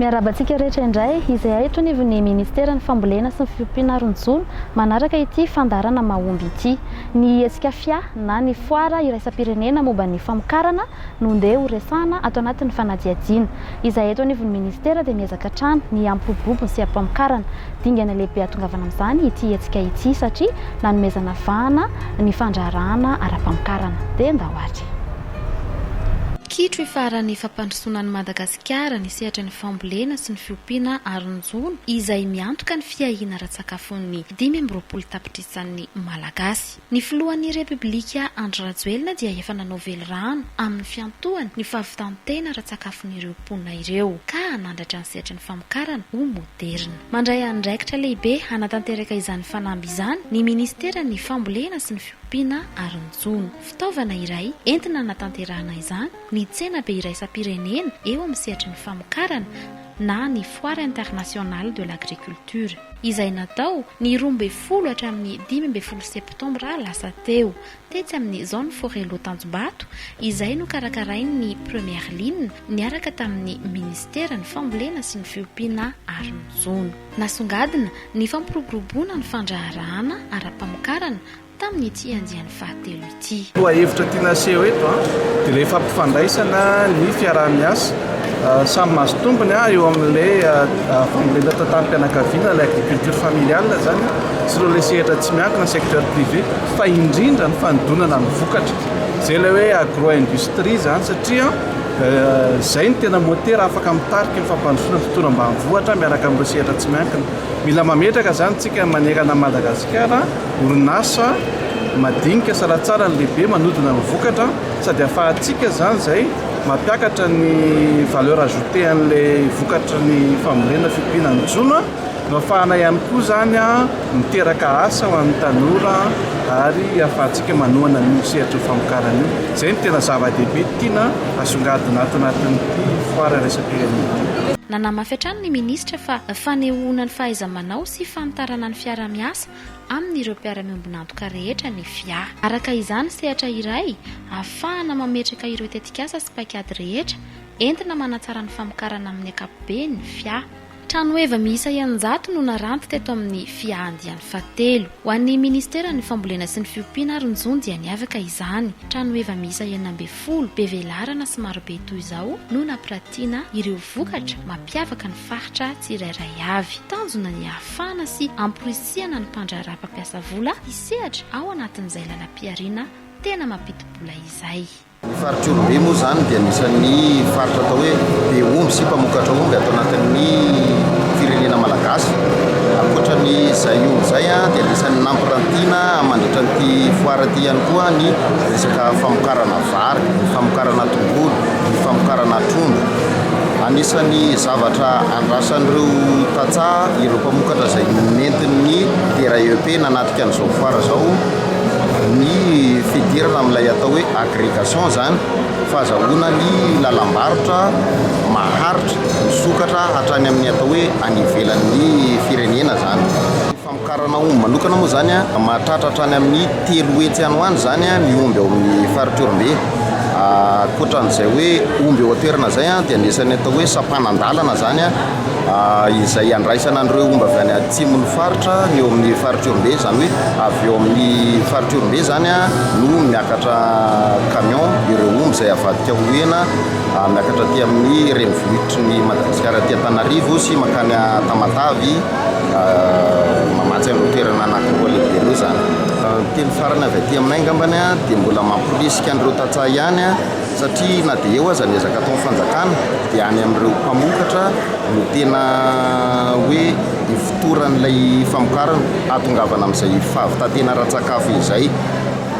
Miarahaba antsika rehetra indray izay eto anivon'ny Ministeran'ny Fambolena sy ny Fiompiana ary ny Jono manaraka ity fandaharana mahomby ity. Ny hetsika FIA na ny Foara iraisam-pirenena momba ny famokarana no ndeha ho resahana ato anatin'ny fanadihadiana. Izahay eto anivon'ny Ministera dia miezaka hatrany ny hampiroborobo ny seha-pamokarana. Dingana lehibe hahatongavana amin'izany ity hetsika ity satria nanomezana vahana ny fandraharahana ara-pamokarana. Dia ndao ary. Kitro ifaharan'ny fampandrosoana an'i Madagasikara ny sehatry ny fambolena sy ny fiompiana ary ny jono izay miantoka ny fiahiana ara-tsakafon'ny 25 tapitrisan'ny Malagasy. Ny filohan'ny Repoblika Andry Rajoelina dia efa nanao velirano amin'ny fiantohany ny fahavitan-tena ara-tsakafon'ireo mponina ireo ka hanandratra ny sehatry ny famokarana ho moderina. Mandray andraikitra lehibe hanatanteraka izany fanamby izany ny minisiteran'ny Fambolena sy ny Fiompiana ary ny Jono. Fitaovana iray entina hanatanterahana izany ny tsenabe iraisam-pirenena eo amin'ny sehatry ny famokarana na ny Foire Internationale de l'Agriculture, izay natao ny 12 hatramin'ny 15 septambra lasa teo, tetsy amin'ny Zone Forello Tanjombato, izay nokarakarain'ny Première Ligne niaraka tamin'ny Minisiteran'ny Fambolena sy ny Fiompiana ary ny Jono. Nasongadina ny fampiroboroboana ny fandraharahana ara-pamokarana tamin'ity andiany fahatelo ity. Lohahevitra tiana aseho eto dia ilay fampifandraisana ny fiaraha-miasa samy mahazo tombony eo amin'ilay fambolena tantanim-pianakaviana, ilay agriculture familiale izany, sy ireo ilay sehatra tsy miankina, secteur privé, fa indrindra ny fanodonana ny vokatra. Izay ilay hoe agro-industrie izany satria izay no tena motera afaka mitarika ny fampandrosoana ny tontolo ambanivohitra miaraka amin'ireo sehatra tsy miankina. Mila mametraka izany isika manerana an'i Madagasikara. Orinasa madinika salantsara ny lehibe manodina ny vokatra sady afahantsika izany izay mampiakatra ny valeur ajoutée an'ilay vokatry ny fambolena fiompiana ny jono no afahana ihany koa izany miteraka asa ho an'ny tanora ary afahantsika manohana an'io sehatry ny famokarana io. Izay no tena zava-dehibe tiana asongadina ato anatin'ity foire iraisam-pirenena ity. Nanamafy hatrany ny minisitra fa fanehoana ny fahaiza-manao sy fanitarana ny fiaraha-miasa amin'ireo mpiara-miombon'antoka rehetra ny fia. Araka izany, sehatra iray ahafahana mametraka ireo tetikasa sy paikady rehetra entina manatsara ny famokarana amin'ny ankapobeny ny fia. Tranoheva miisa 600 no naranty teto amin'ny fia andiany fahatelo. Ho an'ny Ministeran'ny Fambolena sy ny Fiompiana ary ny Jono dia niavaka izany. Tranoheva miisa 16, be velarana sy marobe toy izao no nampiratiana ireo vokatra mampiavaka ny faritra tsirairay avy. Tanjona ny hahafahana sy hamporisihana ny mpandraharaha mpampiasa vola hisehatra ao anatin'izay lalam-pihariana tena mampidi-bola izay. Ny faritr'i Ihorombe moa izany dia anisan'ny faritra atao hoe be omby sy mpamokatra omby ato anatin'ny firenena malagasy. Ankoatra ny izay omby izay dia anisan'ny nampirantiana mandritra an'ity foire ity ihany koa ny resaka famokarana vary, ny famokarana tongolo, ny famokarana trondro. Anisan'ny zavatra andrasan'ireo tantsaha, ireo mpamokatra izay nentin'ny DRAEP nanatrika an'izao foire izao ny fidirana amin'ilay atao hoe agrégation izany, fahazahoana ny lalam-barotra maharitra, misokatra hatrany amin'ny atao hoe any ivelan'ny firenena izany. Famokarana omby manokana moa izany mahatratra hatrany amin'ny 300 any ho any izany ny omby ao amin'ny faritr'i Ihorombe. Ankoatran'izay hoe omby eo an-toerana izay dia anisan'ny atao hoe sampanan-dalana izany izay andraisana an'ireo omby avy any atsimon'ny faritra ny eo amin'ny faritr'i Ihorombe, izany hoe avy eo amin'ny faritr'i Ihorombe izany no miakatra camion ireo omby izay avadika ho hena miakatra aty amin'ny renivohitry ny Madagasikara aty Antananarivo sy mankany Tamatave. Mamatsy an'ireo toerana anankiroa lehibe ireo izany. Ny teny farany avy aty aminay angambany dia mbola mamporisika an'ireo tantsaha ihany satria na dia eo aza ny ezaka ataon'ny fanjakana dia any amin'ireo mpamokatra no tena hoe ifotoran'ilay famokarana hahatongavana amin'izay fahavitantena ara-tsakafo izay.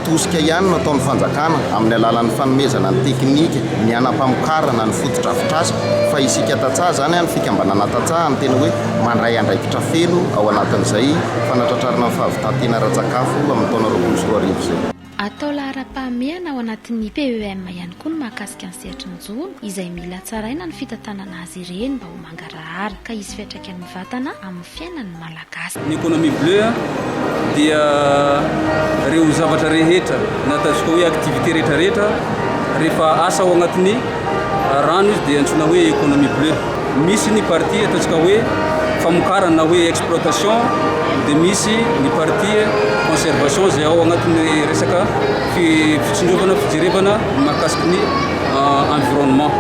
Tosika ihany no ataon'ny fanjakana amin'ny alalan'ny fanomezana ny teknika, ny hanam-pamokarana, ny fotodrafitrasa, fa isika tantsaha izany, ny fikambanana tantsaha no tena hoe mandray andraikitra feno ao anatin'izay fanatratrarana ny fahavitan-tena ara-tsakafo amin'ny taona 2020 izay. Atao laharam-pahamehana ao anatin'ny PEM ihany koa ny mahakasika ny sehatry ny jono izay mila hatsaraina ny fitantanana azy ireny mba ho mangarahara ka hisy fiantraikany mivantana amin'ny fiainan'ny Malagasy. Ny économie bleue dia ireo zavatra rehetra na ataontsika hoe activité rehetra rehetra rehefa asa ao anatin'ny rano izy dia antsoina hoe économie bleue. Misy ny partie ataontsika hoe famokarana na hoe exploitation dia misy ny partie conservation izay ao anatin'ny resaka fitsinjovana fijerevana mahakasiky ny environnement.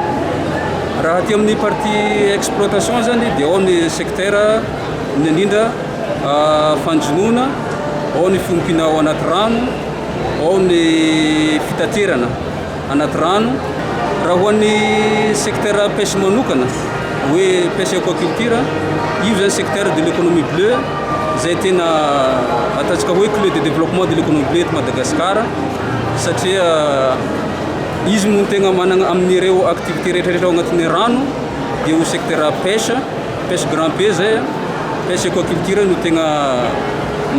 Raha aty amin'ny partie exploitation zany dia ao ny secteur indrindra fanjonoana, ao ny fiompiana ao anaty rano, ao ny fitaterana anaty rano. Raha ho an'ny secteur pêche manokana hoe pêche aquaculture, io zany secteur de l'économie bleue izay tena ataontsika hoe clé de développement de l'économie bleue eto Madagasikara satria izy no tegna managna amin'ireo activité rehetra rehetra ao agnatin'ny rano dia ho secteur pêche, pêche grand P zay, pêche aquaculture no tegna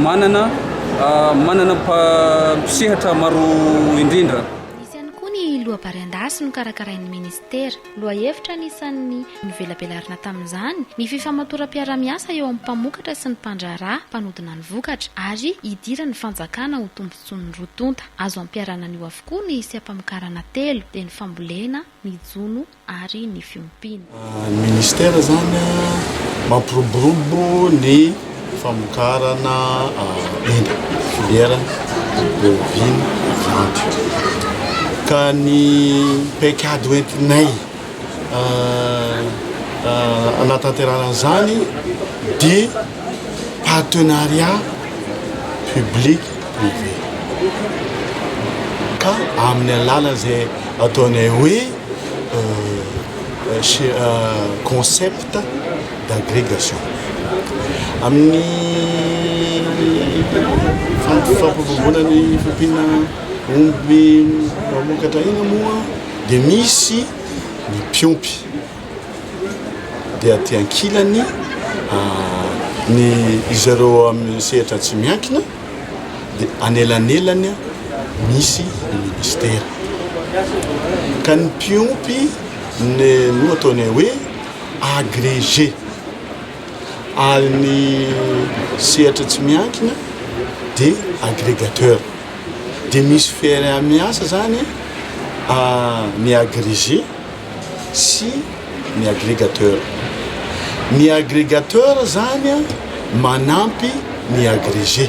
manana manana mpisehatra maro indrindra. Nisy ihany koa ny loabary an-dasy nokarakarain'ny minisitera. Lohahevitra anisan'ny novelabelarina tamin'izany ny fifamatoram-piarahamiasa eo amin'ny mpamokatra sy ny mpandraharaha mpanodina ny vokatra ary hidiran'ny fanjakana ho tombontsoan'ny roa tonta. Azo ampiharana an'io avokoa ny seha-pamokarana telo dia ny fambolena, ny jono ary ny fiompiana. Ny ministera izany mampiroborobo ny famokarana hena, filière bovine viande. Ka ny paikady hoentinay hanatanterahana an'izany dia partenariat public privé. Ka amin'ny alalan'izay ataonay hoe concept d'agrégation. Amin'ny fampiroboroboana ny fiompiana omby mamokatra hena moa dia misy ny mpiompy dia aty ankilany ny izareo amin'ny sehatra tsy miankina dia anelanelany misy ny ministera ka ny mpiompy no ataonay hoe agrégé ary ny sehatra tsy miankina dia agrégateur dia misy fiaraha-miasa zany ny agrégé sy ny agrégateur. Ny agrégateur zany manampy ny agrégé.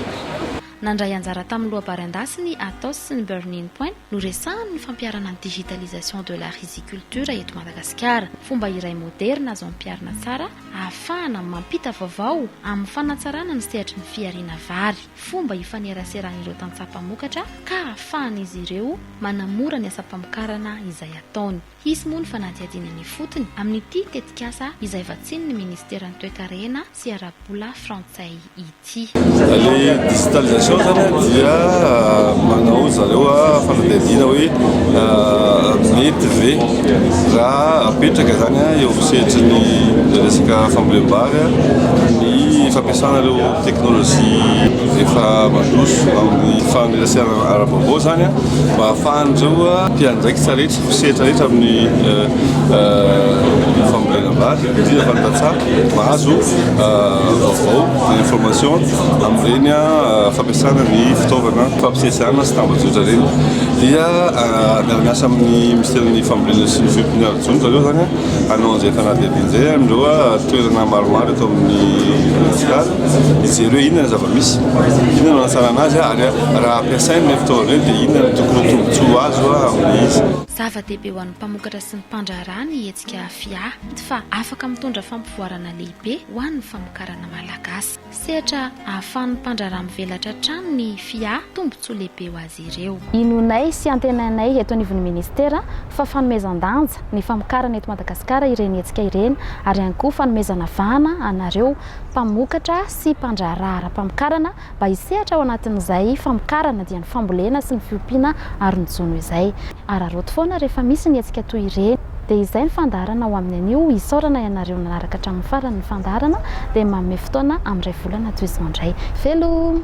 Nandray anjara tamin'ny loabary an-dasy ny Atos sy ny Burning Point, noresahany ny fampiharana ny digitalisation de la riziculture eto Madagasikara. Fomba iray moderina azo ampiharina tsara ahafahana mampita vaovao amin'ny fanatsarana ny sehatry ny fihariana vary. Fomba ifaneraseran'ireo tantsaha mpamokatra ka ahafahan'izy ireo manamora ny asam-pamokarana izay ataony. Hisy moa ny fanadihadiana ny ifotony amin'ity tetikasa izay vatsian'ny Ministeran'ny Toekarena sy Ara-bola frantsay ity. Ilay digitalisation zany dia manao zareo fanadihadiana hoe mety ve raha apetraka zany eo amin'ny sehatry ny resaka fambolem-bary ny fampiasana ireo teknolojia efa mandroso amin'ny fanerasehana ara-baovao zany mba ahafahan'ireo mpiandraikitra rehetra, mpisehatra rehetra amin'ny fambolena vary, indrindra fa ny tantsaha mahazo vaovao na information amin'ireny fampiasana ny fitaovana fampisesehana sy tambajotra ireny. Dia miara-miasa amin'ny minisiteran'ny fambolena sy ny fiompiana ary jono zareo zany hanao an'izay fanadihadiana izay amin'ireo toerana maromaro eto amin'ny Madagasikara hijery hoe inona ny zava-misy, inona no hanatsarana azy ary raha ampiasaina ilay fitaovana ireny dia inona no tokony ho tombontsoa azo amin'ny izy. Zava-dehibe ho an'ny mpamokatra sy ny mpandraharaha ny hetsika FIA fa afaka mitondra fampivoarana lehibe ho an'ny famokarana malagasy. Sehatra ahafahan'ny mpandraharaha mivelatra hatrany ny FIA, tombontsoa lehibe ho azy ireo. Inoanay sy antenainay eto anivon'ny Ministera fa fanomezan-danja ny famokarana eto Madagasikara ireny hetsika ireny ary ihany koa fanomezana vahana anareo mpamokatra sy mpandraharaha ara-pamokarana mba hisehatra ao anatin'izay famokarana dia ny fambolena sy ny fiompiana ary ny jono izay. Araraoty foana rehefa misy ny hetsika toy ireny. Dia izay ny fandaharana ho amin'ny anio, isaorana ianareo nanaraka hatramin'ny farany ny fandaharana, dia manome fotoana amin'ny iray volana toy izao indray. Veloma!